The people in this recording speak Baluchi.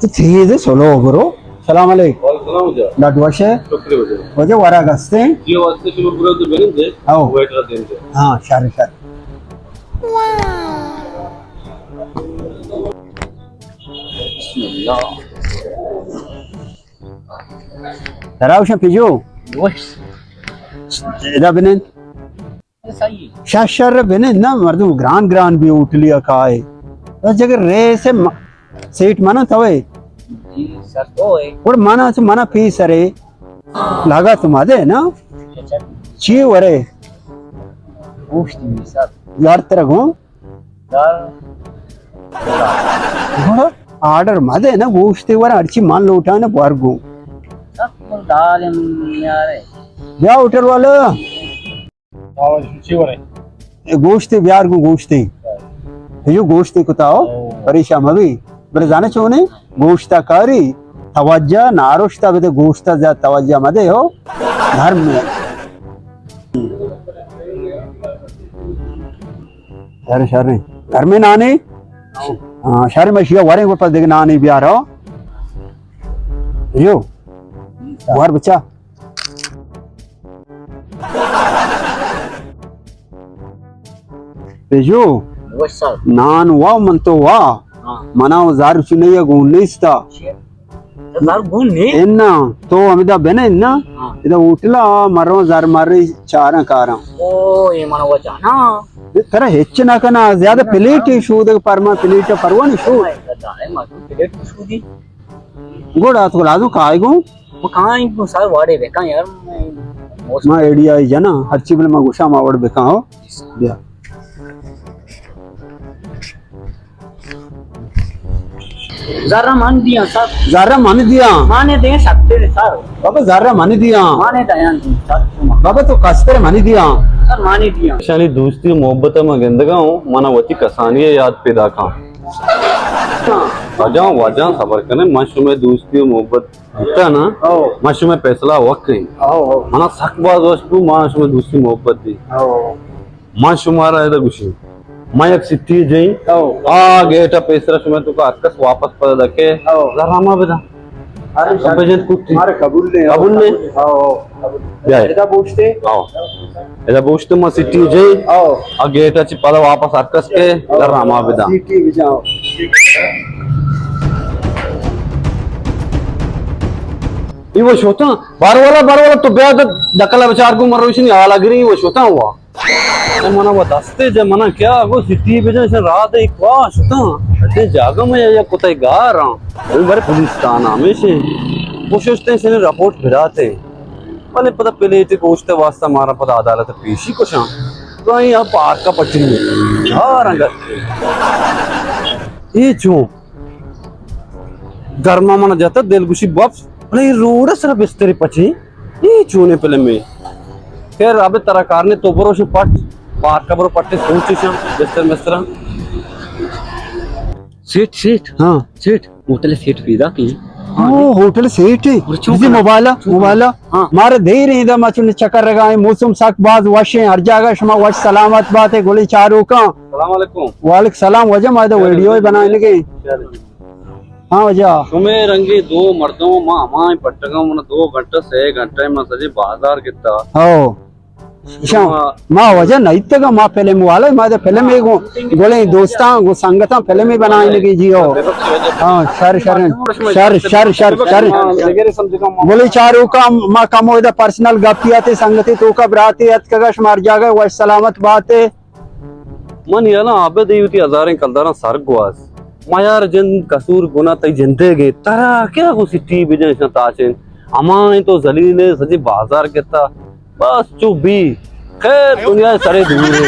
تو تیز سلو برو. سلام علیکم. وعلیکم السلام جا. ڈاڈ وش ہے؟ شکر ہے جا. وجہ ورا گستے ہیں؟ جی، واسطے شروع کرو تو بنن دے. آؤ. ویٹ رکھ دیں دے. ہاں، شر، شر. بسم اللہ. تراوشن پیجو. وش. ادا بنن. شش شر بنند نا، مردم گران گران بی ہوٹلیا کائے. بس جگر ریس م-، سیٹ منا توے. جی، سر تو ہے. اور منا چ منا پی سرے. لگا تو مدے نا. اچھا. چی ورے؟ گوشت می سر. یار ترا گوں؟ دال. گڑا آرڈر مدے نا، گوشتے ور ہرچی من لوٹاں نا بور گوں. سب دال یارے. بیا ہوٹل والا. آواز چی ورے؟ اے گوشتے بیار گوں گوشتے. ایو گوشتے کتا ہو، او. پریشان مبی. بلے زانے چونے؟ گوشتا کاری، توجہ نارشتا بدے، گوشتا زیاد توجہ مدے ہو. دھرم میں. شر، شر. گرمیں نانے؟ ہاں، شر میں شیا وریں گو پس دیکھ نانے بیار ہو. ایو. ور بچا. پیجو، وش سر. نان وا من تو وا. ہاں. منا و زار چنیا گون نیستا. زار گون نی؟ انا، تو ہمدا بنے نا؟ ہاں. ادا ہوٹلا مرو زار مارے چاراں کاراں. او، اے منا وجہ نا. ترا ہچ نہ کنا، زیادہ پلیٹ شو دے پرما پلیٹ پروانی شو. اے ما پلیٹ شو دی. گوڑا تو لازم کائے گو. مکان کو سر واڑے بکا یار. ما ایڈیا ہی جنا، ہرچی بلے ما گوشا ما وڑ بکا ہو. بیا. زرہ من دیاں سر. زرہ من دیاں. مانے دے سکتے سر. بابا زرہ من دیاں. مانے دیاں سر. بابا تو کستر من دیاں. سر مانے دیاں. شانی دوستی و محبت ما گندگا ہوں، منا وتی کسانی یاد پیدا کاں. واجہ، واجہ صبر کنے، من شمے دوستی و محبت بوتا نا، او. من شمئے فیصلہ وت کئیں. او، او. منا سک باز وش بو، ما شمئے دوستی محبت دی. او. من شمارا ادا گوشی. من یک سٹی جئیں. او. آ گیٹ ء پیسرا شمئے توکا ہر کس واپس پدا دکے. او. زرا ما بدا. ارے، بجن کتی. مارے قبول نے. قبول نے. او. بیا. ادا بوشتے؟ آؤ. ادا بوشتے ما سٹی جے. آؤ. آ گیٹ اچ پدا واپس ہر کس کے آؤ. در ہما بدا. سٹی بجاؤ. ای وہ شوتا. باروالا، باروالا تو بیا دکلا بچار کو مروشنی حالا گری وہ شوتا ہوا. اے منا و دستے جے منا کیا گو سٹی بجن شن رات ایک وا شتاں. اتے جاگہ میں یا کتے گاراں. اے بر پولیس تھانہ ہمیشے. کوششتے شن رپورٹ بداتے. بلے پدا پلیٹ گوشت واسطہ مارا پدا عدالت پیشی کشاں. تو ایں اب پارکا پٹی. ہاں رنگت. اے چون؟ گرما من جتا دل گوشی بابس، بلے اے روڈ سر بستری پچی، اے چونے پلمے. خیر ابے ترا کارنے تو برو شو پٹ، پارک برو پٹے سوچ شم بستر مستر. سیٹ، سیٹ. ہاں. سیٹ، ہوٹل سیٹ پیدا کی. ہاں، ہوٹل سیٹ. اور چون بزی کرا؟ موبائل، چون کرا؟ موبائل. ہاں. مارا دیر ایں دا ما چون چکر رگا ایں، موسم سک باز وش ایں، ہر جاگہ شما وش سلامت بات اے، گلیں چاروکاں. السلام علیکم. وعلیکم سلام، واجہ ما دا ویڈیو بنائیں لگے. ہاں واجہ. شمے رنگیں دو مردم ما ہمائیں پٹگاں، من دو گھنٹہ، سے گھنٹہ ما سجے بازار گتا. ہو. شما، ما واجہ نئیتگا، ما فلم والا، ما دا فلم اے گو، گلیں دوستاں، گو سنگتاں فلم بنائیں لگے جی ہو. ہاں، شر، شر، شر، شر، شر، شر. گلیں چاروکاں ما کمو ادا پرسنل گپی آتے، سنگتے توکا براتے اتکگا، شما ہر جاگہ وش سلامت باتے. من یلا عابد ای وتی ہزاریں کلداراں سر گواز. میار جند قصور گنا تئی جندے گے. ترا کیا گو سٹی بجن شن تاچن. ہمائیں تو ذلیل اے، سجی بازار گتا. بس چو بی. خیر دنیا سرے دور اے.